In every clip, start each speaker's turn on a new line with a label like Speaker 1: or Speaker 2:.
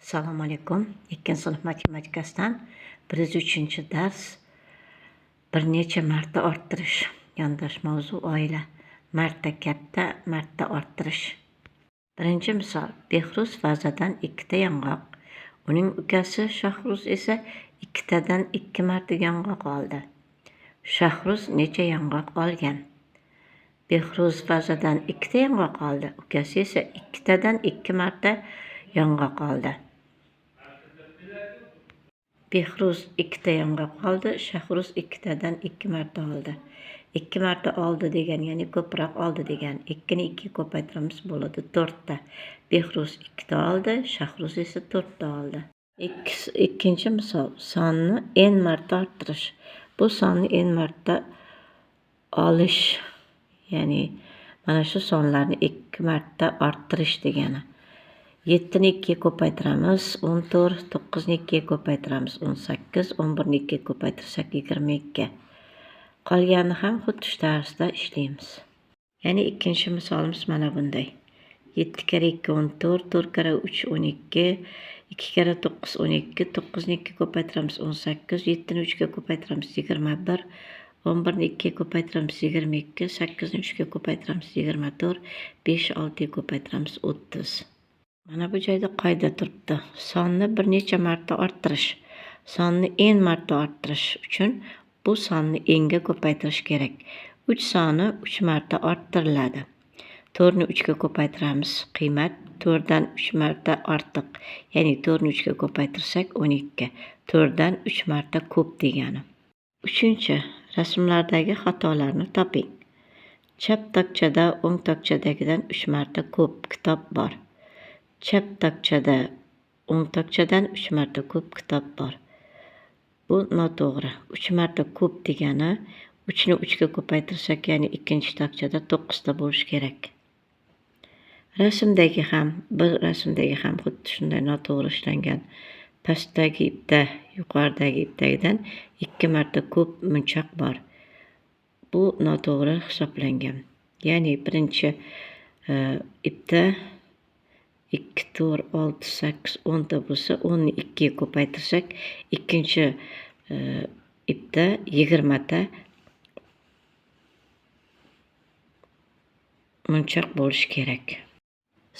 Speaker 1: Assalomu alaykum. Ikkinchi sinf matematikasidan 103-dars, bir necha marta orttirish. Yondosh mavzu: oila. Marta katta, marta orttirish. Birinchi misol. Behruz vazadan ikkita yong'oq, uning ukasi Shahruz esa ikkitadan ikki marta yong'oq oldi. Shahruz necha yong'oq olgan? Behruz vazadan ikkita yong'oq oldi, ukasi esa ikkitadan ikki marta yong'oq oldi. Behruz ikkita yong'oq oldi, Shahruz ikkitadan ikki marta oldi. Ikki marta oldi degan, ya'ni ko'proq oldi degan. Ikkini ikkiga ko'paytiramiz, bo'ladi to'rtta. Behruz ikkita oldi, Shahruz esa to'rtta oldi. Ikkinchi misol. Sonni n marta orttirish. Bu sonni n marta olish, ya'ni mana shu sonlarni ikki marta orttirish degani. Yettini ikkiga ko'paytiramiz, 14, to'qqizni ikkiga ko'paytiramiz, 18, 11ni ikkiga ko'paytirsak, 22. Qolganini ham xuddi shu tarzda ishlaymiz. Ya'ni ikkinchi misolimiz mana bunday. Yetti karra ikki 14, to'rt karra uch 12, ikki karra to'qqiz 12, to'qqizni ikkiga ko'paytiramiz, 18, yettini uchga ko'paytiramiz, 21, 11ni ikkiga ko'paytiramiz, 22, sakkizni uchga ko'paytiramiz, 24, besh oltiga ko'paytiramiz, 30. Mana bu joyda qoida turibdi. Sonni bir necha marta orttirish. Sonni n marta orttirish uchun bu sonni n ga ko'paytirish kerak. Uch soni uch marta orttiriladi. To'rtni uchga ko'paytiramiz, qiymat to'rtdan uch marta ortiq, ya'ni to'rtni uchga ko'paytirsak, 12. To'rtdan uch marta ko'p degani. Uchinchi. Rasmlardagi xatolarni toping. Chap tokchada o'ng tokchadagidan uch marta ko'p kitob bor. Chap tokchada o'ng tokchadan uch marta ko'p kitob bor. Bu noto'g'ri. Uch marta ko'p degani uchni uchga ko'paytirsak, ya'ni ikkinchi tokchada to'qqizta bo'lishi kerak. Rasmdagi ham, bir rasmdagi ham xuddi shunday noto'g'ri ishlangan. Pastdagi ipda yuqoridagi ipdagidan ikki marta ko'p munchoq bor. Bu noto'g'ri hisoblangan. Ya'ni birinchi ipda ikki, to'rt, olti, sakkiz, 10ta bo'lsa, 10ni ikkiga ko'paytirsak, ikkinchi ipda 20ta munchoq bo'lishi kerak.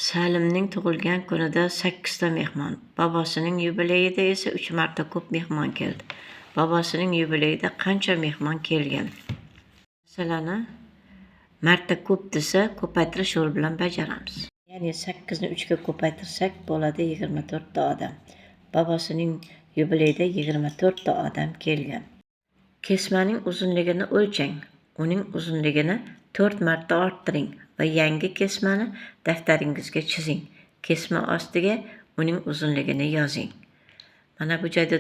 Speaker 1: Salimning tug'ilgan kunida sakkizta mehmon, bobosining yubileyida esa uch marta ko'p mehmon keldi. Bobosining yubileyida qancha mehmon kelgan? Masalani marta ko'p desa, ko'paytirish yo'li bilan bajaramiz. Ya'ni sakkizni uchga ko'paytirsak, bo'ladi 24ta odam. Bobosining yubileyida 24ta odam kelgan. Kesmaning uzunligini o'lchang. Uning uzunligini to'rt marta orttiring va yangi kesmani daftaringizga chizing. Kesma ostiga uning uzunligini yozing. Mana bu joyda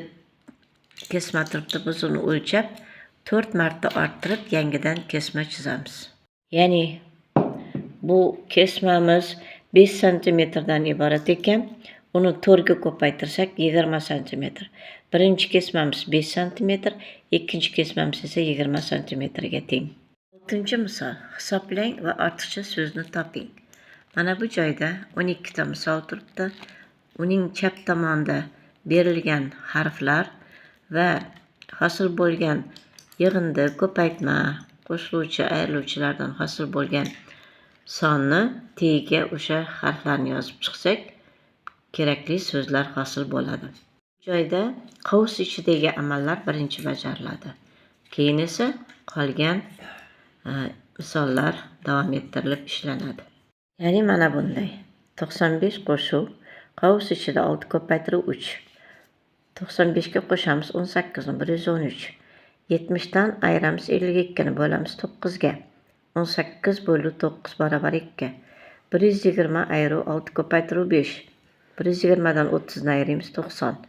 Speaker 1: kesma turibdi, biz uni o'lchab, to'rt marta orttirib, yangidan kesma chizamiz. Ya'ni bu kesmamiz 5 santimetrdan iborat ekan. Uni to'rtga ko'paytirsak, 20 santimetr. Birinchi kesmamiz 5 santimetr, ikkinchi kesmamiz esa 20 santimetrga teng. Oltinchi misol. Hisoblang va ortiqcha so'zni toping. Mana bu joyda 12ta misol turibdi. Uning chap tomonida berilgan harflar va hosil bo'lgan yig'indi, ko'paytma, qo'shiluvchi, ayriluvchilardan hosil bo'lgan sonni tagiga o'sha harflarni yozib chiqsak, kerakli so'zlar hosil bo'ladi. Bu joyda qavs ichidagi amallar birinchi bajariladi, keyin esa qolgan misollar davom ettirilib ishlanadi. Ya'ni mana bunday: 95 qo'shuv qavs ichida olti ko'paytiruv uch. 95ga qo'shamiz 18ni, 113. 70dan ayiramiz 52ni, bo'lamiz to'qqizga, 18 bo'luv to'qqiz barobar ikki. 120 ayiruv olti ko'paytiruv besh. 120dan 30ni ayiramiz, 90.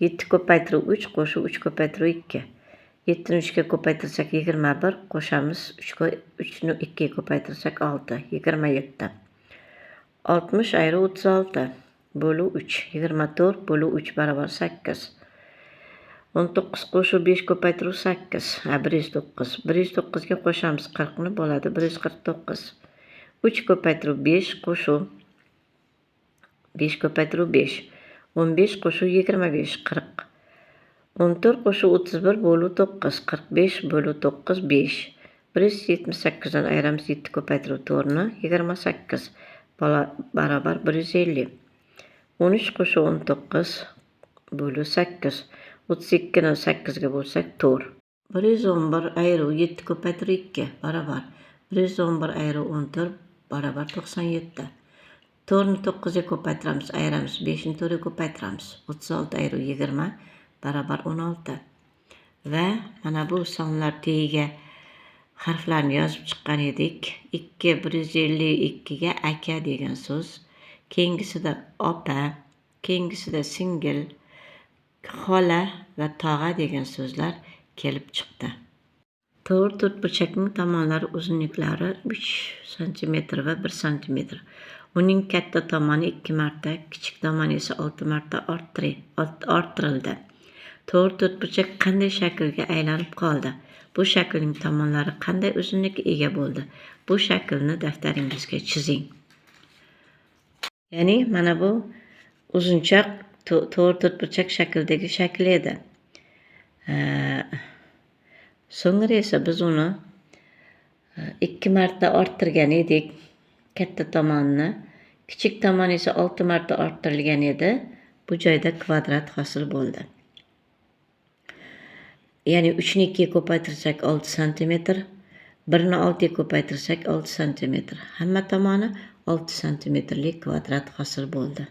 Speaker 1: Yetti ko'paytiruv uch qo'shuv uch ko'paytiruv ikki. Yettini uchga ko'paytirsak, 21, qo'shamiz uchga, uchni ikkiga ko'paytirsak, olti, 27. 60 ayiruv 36 bo'luv uch, 24 bo'luv uch barobar sakkiz. 19 qo'shuv besh ko'paytiruv sakkiz, ha, 109. 109ga qo'shamiz 40ni, bo'ladi 149. Uch ko'paytiruv besh qo'shuv besh ko'paytiruv besh. 15 qo'shuv 25 40. 14 qo'shuv 31 bo'luv 9 45 bo'luv 9 5. 178 dan ayiramiz 7 ko'paytiruv 4 ni 28 barobar 150. 13 qo'shuv 19 bo'luv 8. 32 ni 8 ga bo'lsak 4. 111 ayiruv 7 ko'paytiruv 2 barobar 111 ayiruv 14 barobar 97. 4 ni 9 ga ko'paytiramiz, ayiramiz 5 ni 4 ga ko'paytiramiz. 36 ayiruv 20 barobar 16. Va mana bu sonlar tagiga harflarni yozib chiqqan edik. 2 152 ga aka degan so'z, keyingisida opa, keyingisida singil, xola va tog'a degan so'zlar kelib chiqdi. To'g'ri to'rtburchakning tomonlari uzunliklari 3 sm va 1 sm. Uning katta tomoni 2 marta, kichik tomoni esa 6 marta orttirildi. To'g'ri to'rtburchak qanday shaklga aylanib qoldi? Bu shaklning tomonlari qanday uzunlikka ega bo'ldi? Bu shaklni daftaringizga chizing. Ya'ni mana bu uzunchoq to'g'ri to'rtburchak shaklidagi shakl edi. So'ngra esa biz uni 2 marta orttirgan edik katta tomonni, kichik tomon esa 6 marta orttirilgan edi. Bu joyda kvadrat hosil bo'ldi. Ya'ni 3 ni 2 ga ko'paytirsak 6 sm, 1 ni 6 ga ko'paytirsak 6 sm. Hamma tomoni 6 santimetrlik kvadrat hosil bo'ldi.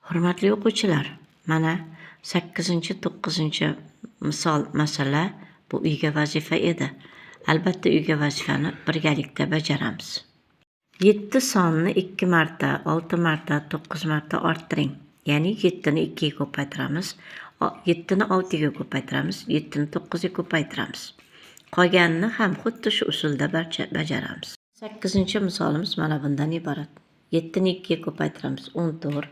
Speaker 1: Hurmatli o'quvchilar, mana 8-9 misol masala bu uyga vazifa edi. Albatta uyga vazifani birgalikda bajaramiz. 7 sonni 2 marta, 6 marta, 9 marta orttiring. Ya'ni 7 ni 2 ga ko'paytiramiz, 7 ni 6 ga ko'paytiramiz, 7 ni 9 ga ko'paytiramiz. Qolganini ham xuddi shu usulda bajaramiz. 8-misolimiz mana bundan iborat. 7 ni 2 ga ko'paytiramiz 14,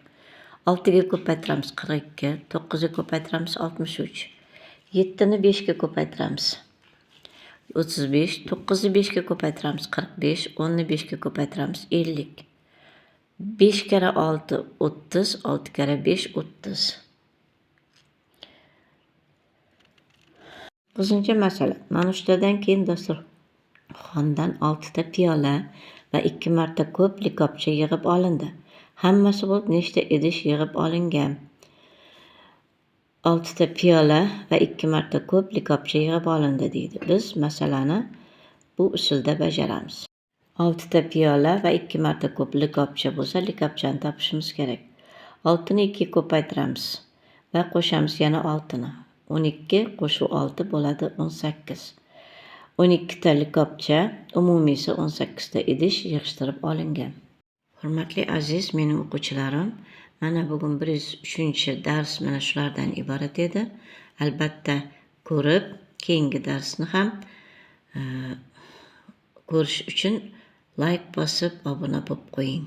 Speaker 1: 6 ga ko'paytiramiz 42, 9 ga ko'paytiramiz 63. 7 ni 5 ga ko'paytiramiz 35, 9 ni 5 ga ko'paytiramiz 45, 10 ni 5 ga ko'paytiramiz 50. 5 karra 6 30, 6 karra 5 30. 9-masala. Nonushtadan keyin dasturxondan 6 ta piyola va 2 marta ko'p likopcha yig'ib olindi. Hammasi bo'lib nechta idish yig'ib olingan? 6 ta piyola va 2 marta ko'p likopcha yig'ib olindi deydi. Biz masalani bu usulda bajaramiz. 6 ta piyola va 2 marta ko'p likopcha bo'lsa, likopchani topishimiz kerak. 6 ni 2 ga ko'paytiramiz va qo'shamiz yana 6 ni. 12 qo'shuv 6 bo'ladi 18. 12 ta likopcha, umumiysi 18 ta idish yig'ishtirib olingan. Hurmatli aziz mening o'quvchilarim, mana bugun 103-dars mana shulardan iborat edi. Albatta ko'rib, keyingi darsni ham ko'rish uchun like bosib, obuna bo'lib qo'ying.